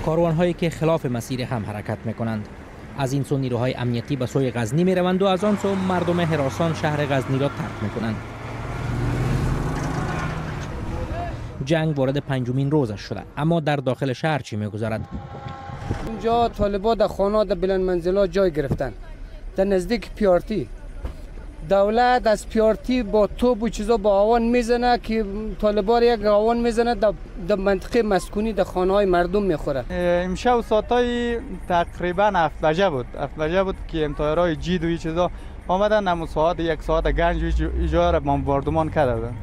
کاروان‌هایی که خلاف مسیر هم حرکت می‌کنند. از این سو نیروهای امنیتی به سوی غزنی می‌روند و از آن سو مردم هراسان شهر غزنی را ترک می‌کنند. جنگ وارد پنجمین روزش شده، اما در داخل شهر چی می‌گذرد؟ اینجا طالبان در خانه در بلند منزل‌ها جای گرفتن، در نزدیک پیارتی. دولت از پیارتی با توپ و چیزا با آوان میزنه که طالبان یک آوان میزنه در منطقه مسکونی در خانه های مردم میخوره. امشب ساعتای تقریبا 7 بجه بود، 7 بجه بود که امتایرای جید و این چیزا آمدن، نمو ساعت یک ساعت گنج ایجا را بمباردمان کرده بودن.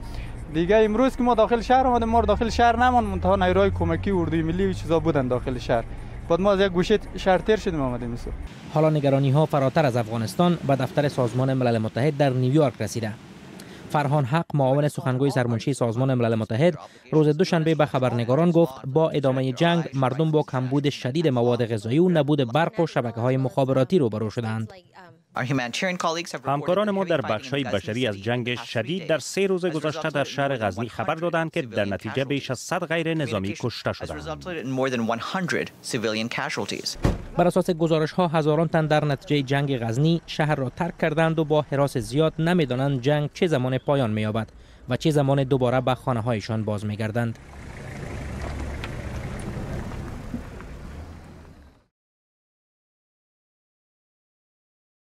دیگه امروز که ما داخل شهر آمدیم، ما داخل شهر نمان، منتها نیروهای کمکی اردوی ملی و چیزا بودن داخل شهر. بعد ما از یک گوشه شهر تیر شدیم آمدیم. حالا نگرانی ها فراتر از افغانستان به دفتر سازمان ملل متحد در نیویورک رسیده. فرهان حق، معاون سخنگوی سرمنشی سازمان ملل متحد، روز دوشنبه به خبرنگاران گفت با ادامه جنگ مردم با کمبود شدید مواد غذایی و نبود برق و شبکه‌های مخابراتی روبرو شدند. همکاران ما در بخش‌های بشری از جنگ شدید در 3 روز گذشته در شهر غزنی خبر دادند که در نتیجه بیش از 100 غیر نظامی کشته شدند. بر اساس گزارش‌ها هزاران تن در نتیجه جنگ غزنی شهر را ترک کردند و با هراس زیاد نمی‌دانند جنگ چه زمان پایان می‌یابد و چه زمان دوباره به خانه‌هایشان باز می‌گردند.